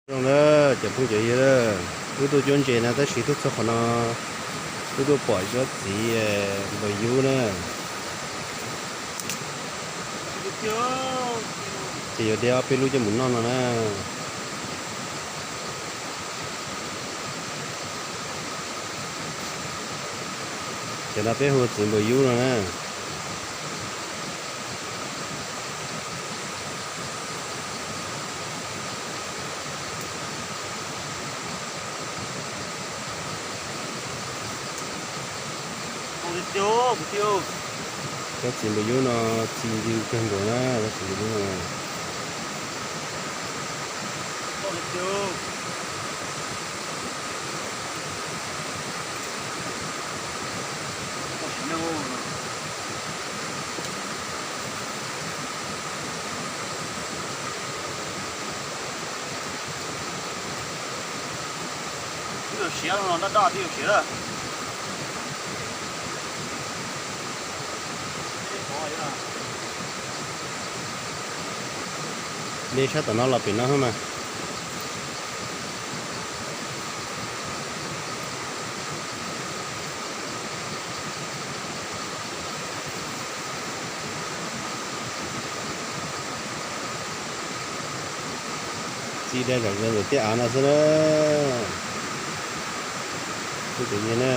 Zoo na, cov phooj cov ywg, wb tuaj cuab ntses na tab sis tuaj txog qhov no, wb tuaj pom ib tsob txiv npawg yub na. Ces yuav de ob peb lub coj mus noj no na. Cov no peb hu txiv npawg yub no na. Cov txiv npawg yub no txi ntws kawg nkaus na, cov txiv npawg yub no. Twb yuav siav no, daj daj twb yuav siav lawm. De sab tom no los pem no mas. Txi dai zom zaws ntawm tej av no xwb na. Tus tus nyiag na.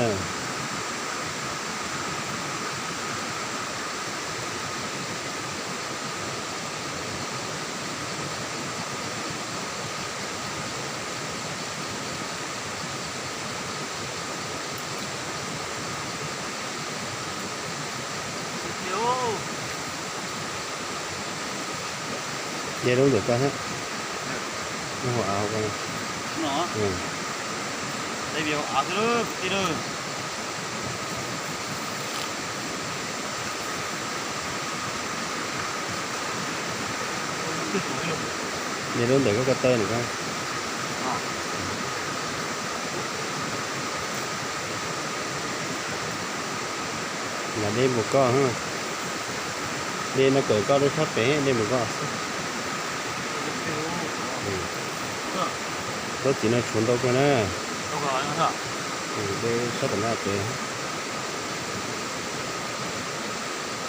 De lub ntawm ko thiab. Hauv av ko. De lub ntawm ko ko taw ntawm ko. Lam de mus koj, de no kawm koj rau sab pem, de mus koj xwb. Tsob txiv no tshuav ntau kawg na. De sab tom no pem.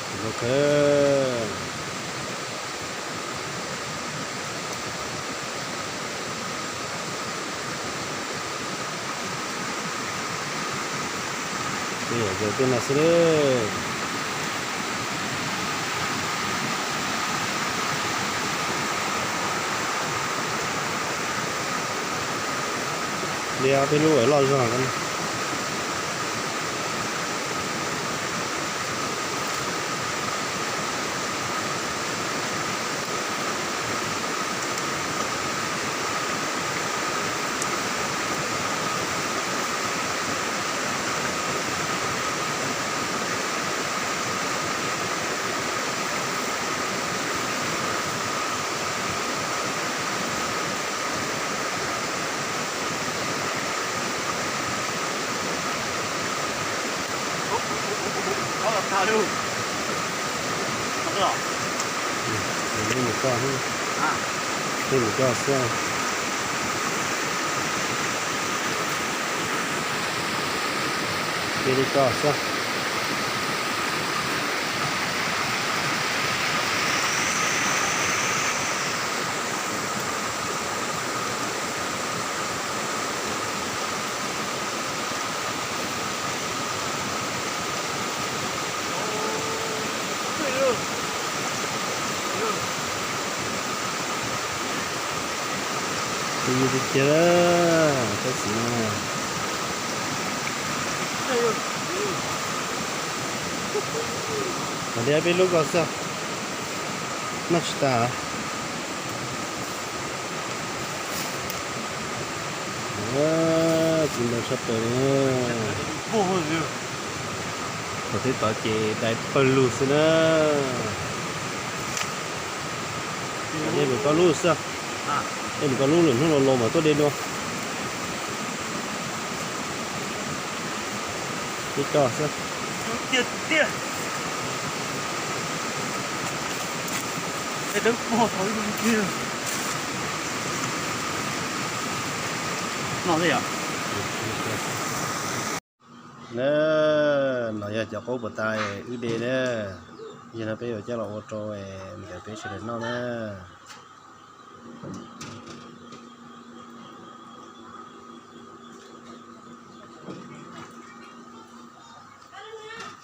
Tshuav ntau kawg. Tej yam zoo tej no xwb lawm. De ob peb lub loj zog. Mus koj, mus koj xwb. Cia li koj xwb. Tus yus tus kiag lawm, tab sis no. Los de peb lub ko xwb, noj tsis tas. Txiv ntau tshaj plaws li. Thaum twb tod ces dai pawg lug xwb na. De mus koj lub xwb. De mus koj lub, lwm hnub los los mas tuaj de dua. Ib co xwb. Tiag tiag. Dawb paug thaum ib tig. Noj xwb yom. Na, no yog cov qaub puas tas wb de na. Yog no peb yuav coj los ua rau ntawd peb sawv daws noj na.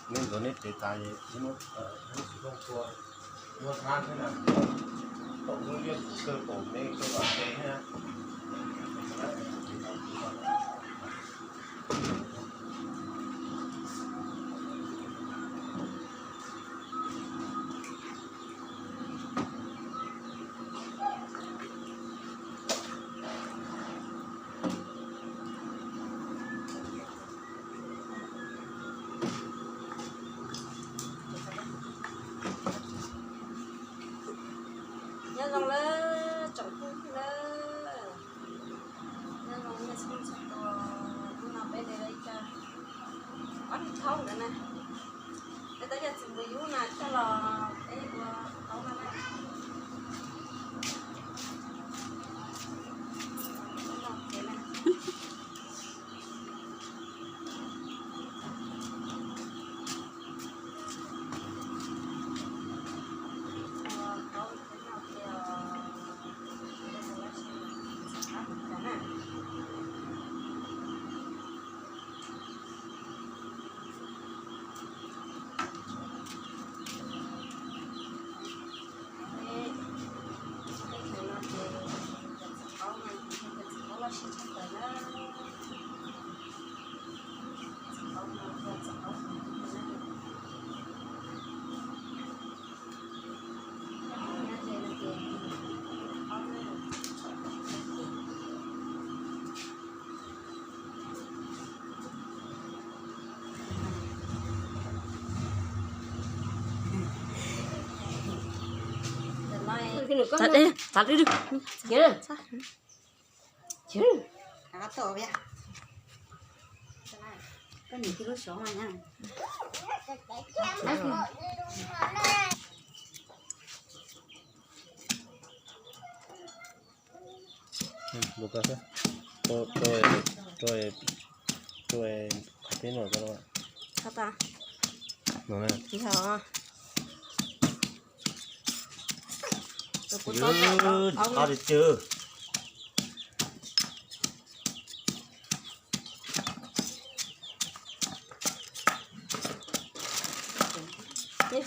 Neb ntxuav neb tes tas es muab, muab xov tooj tua, muab thab thiab na. Tom hnub yuav tsum kawg, tom me kawg kom tes thiab na. Nyob zoo lawm tsoom phooj ywg na, nyob zoo nej txhua txhua tus. Hnub no peb de ib co ob tug thaub ntawd na, peb tab yog txiv npus yub na coj los peb ua thaub no na.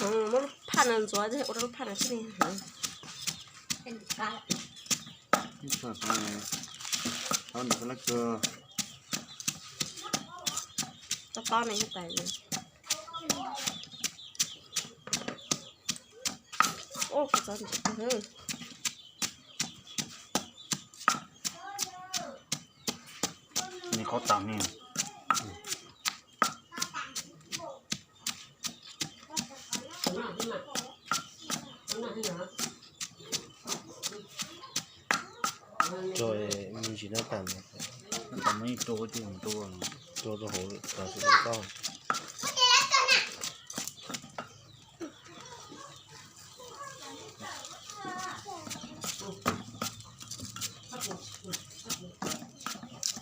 Muab lub phaj no ntxuav ua rau lub phaj no xwb li. Tob tob ne. Ua kua txob ntsim kawg. Ni qhov tas ni. Rau me ntsis no tas, rau rau hauv tas tsis tau.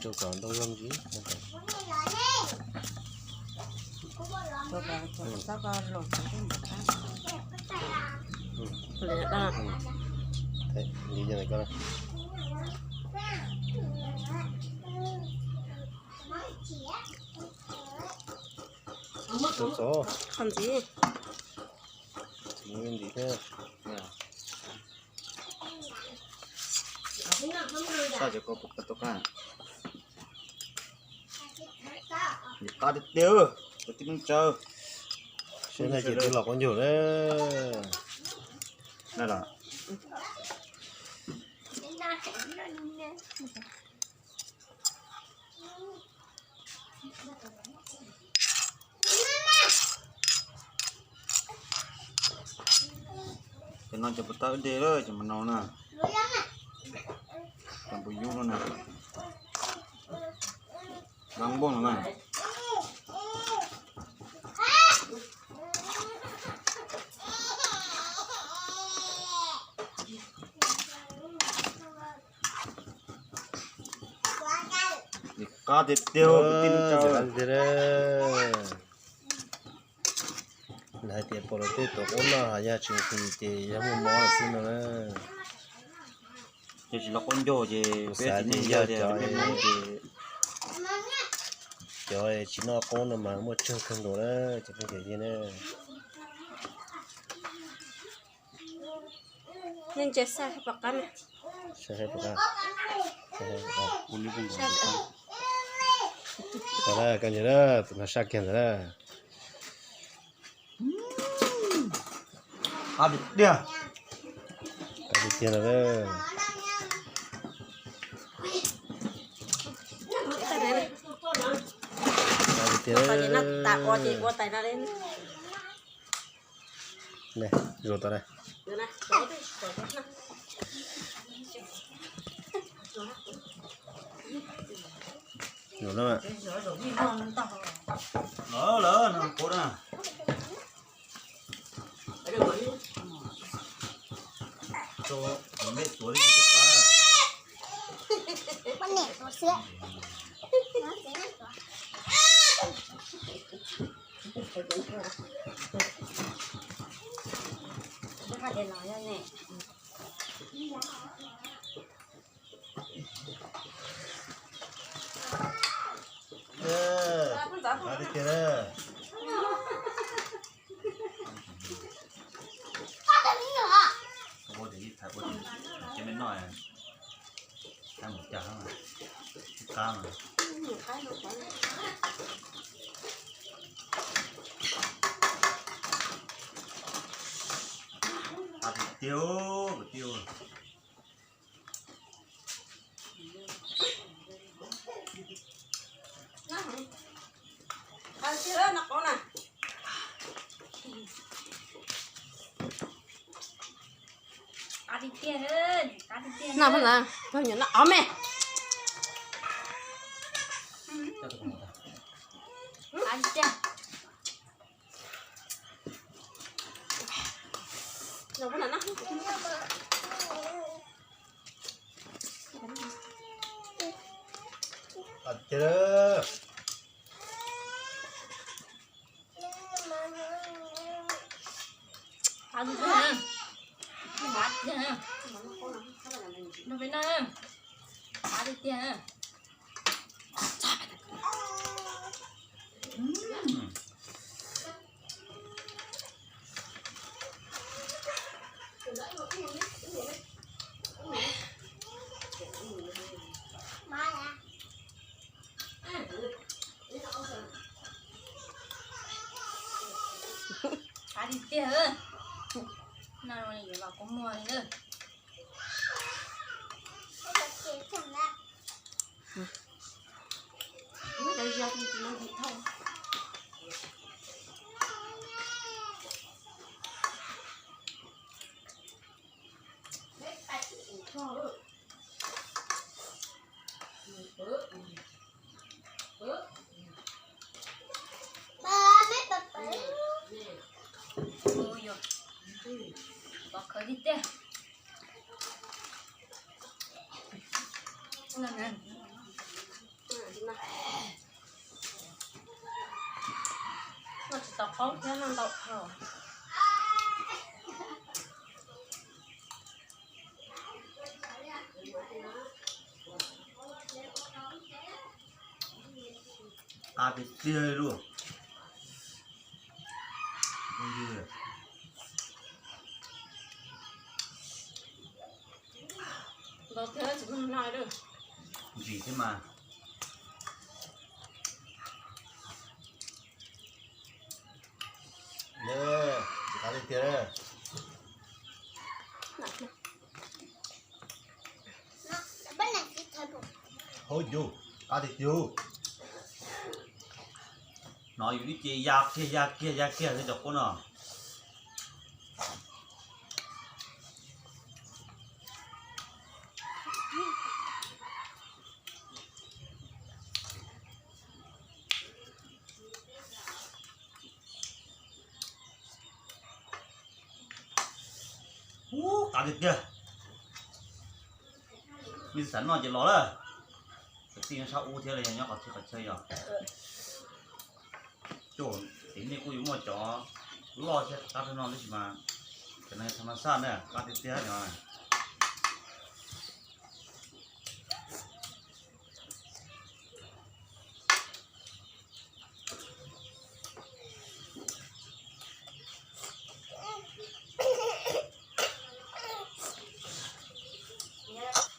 Rau kom ntau zoo ntsis. Li no ko. Qhov ntxiv. Ntxiv thiab. Sab cov ko puas tau qab? Nim qab tiag tiag, tus tib neeg tsawg. Sab no ces twb los quab ncaug lawm. Cov no cov puas tau de lawm, cov mas no na. Cov npus yub no na. Dab npoj no na. Qab tiag tiag, tiag tiag. Lawv hais tias pom lawv tej tuam qub noj hos yog tsis nqhis ces yog muaj mob lawm xwb no na. Ces tsis los qub ncauj ces peb xav tias yog cov, cov tsis noj qub no mas muaj tsawg kawg nkaus na, cov phooj ywg na. Nej ntsia saib pom qab na. Saib pom qab. Koj ntsia na, tus no sab kiag ntawd na. Qab tiag tiag. Qab tiag tiag. Zuas tau na. Zuas na. Lawv no qub na. Tiag tiag. Noj poj ntxoov, poj niam noj ob me. Qab tiag tiag. No yuav los kua muag li na. Pov khawv tiag tiag. Noj tsis tau qoob thiab noj ntau dhau. Qab tiag tiag li. Ntau thiab tsis muaj noj li. Ntsim thiab mas. Qab tiag tiag. Hauv yus, qab tiag tiag. No yus ib ce ya kiag ya kiag ya kiag li cov qub no. Ub, qab tiag tiag. Mej xav noj ces los lawm. Tij nyob sab ub thiab los yog nyob qhov txhia qhov chaw yog. Cov tib neeg kuj yuav muaj cov loj thiab qab rau no tab sis mas cov no yog tham mas xaj na, qab tiag tiag no.